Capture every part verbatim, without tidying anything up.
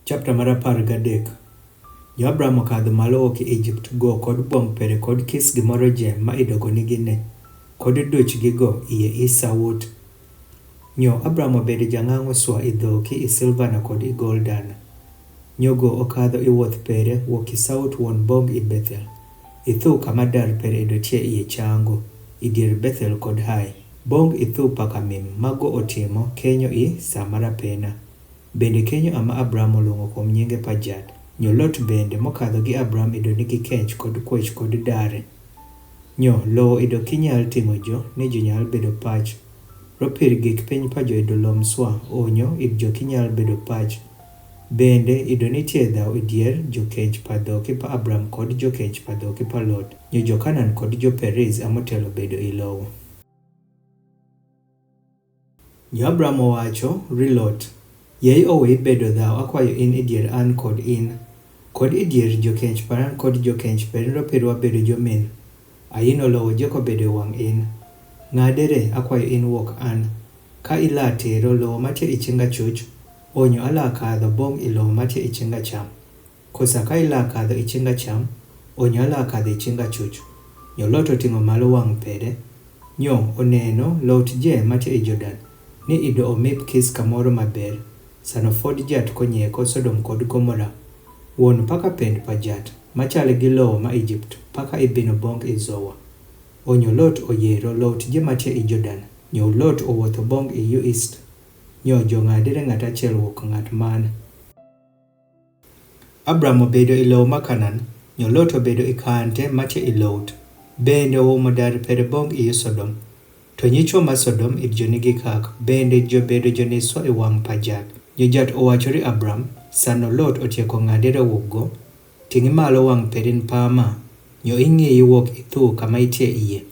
Chapter mar apar gadek. Nyo Abram okadho malo owuok Ijipt go kod bong pere kod kis gimoro je ma idogo nigi ne, kod duch gigo iye i sawut. Nyo Abram obedo jang'ango swa i dho ki i silvana kod i goldana. Nyo go okadho i wuoth pere wuok i sawut won bong i Bethel, i thu kama dar pere ido tie iye chango, i dier Bethel kod Hai. Bong i thu paka mim ma go otimo kenyo i sa mar apena. Bende kenyo ama Abram olung'o kuom nyinge pajat. Nyo Lot bende mokadho gi Abram ido nigi kench kod kwech kod dare. Nyo lowo ido kinyal ting'o jo ni ji nyal bedo pach. Ropir gik piny pa jo ido lom swa, onyo id jo kinyal bedo pach. Bende ido nitie dhaw i dier jo kench pa dho ki pa Abram kod jo kench pa dho ki pa Lot. Nyo jo Kanan kod jo Periz amotelo bedo i lowo. Nyo Abram owacho ri Lot, yei owe ibedo dhaw akwayo in i dier an kod in, kod i dier jo kench paran kod jo kench perin ropir wabedo jomin. Aino lowo jeko bedo e wang' in. Ng'adere akwayo in wuok an. Ka ila tero lowo matie i chinga chuch, onyo ala kadho bong i lowo matie i chinga cham. Kosa ka ila kadho i chinga cham, onyo ala kadho i chinga chuch. Nyo Lot oting'o malo wang' pere. Nyo oneno lot je matie i Jordan, ni ido omip kis kamoro maber, sano fod jat konyeko Sodom kod Gomora. Wuon paka pend pajat, machal gi lowo ma Ijipt, paka ibino bong i Zowa. Onyo Lot oyiero lot je matie i Jordan, nyo Lot owuotho bong i U East, nyo jong'adire ng'at achiel wuok ng'at man. Abram obedo i lowo ma Kanan, nyo Lot obedo i kante matie i Lot. Bende oumo dar pere bong i Sodom. To nyichwo ma Sodom id jo nigi kak, bende jo bedo jo niswa i wang' pajat. Nyo jat owacho ri Abram, sano Lot otieko ng'adire wuok go, ting'i malo wang' perin pama, nyo ing'iyi wuok i thu kama itie iye.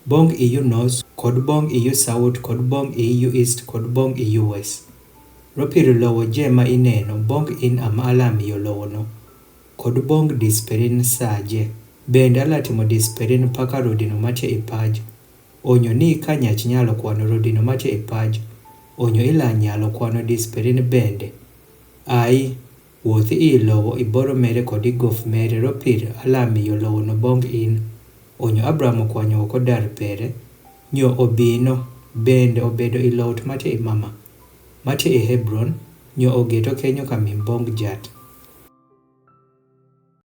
Bong i U North, kod bong i U South, kod bong i U East, kod bong i U West. Ropir lowo je ma ineno, bong in ama ala miyo lowono. Kod bong dis perin sa je. Bende ala timo dis perin paka rodino matie i paj. Onyo ni ka nyach nyalo kwano rodino matie i paj, onyo ila nyalo kwano dis perin bende. Ai, wuothi i lowo i boro mere kod i gof mere ropir ala miyo lowono bong in. Onyo Abram okwanyo oko dar pere, nyo obino, bende obedo i lot matie i Mama, matie i Hebron, nyo ogeto kenyo ka mim bong jat.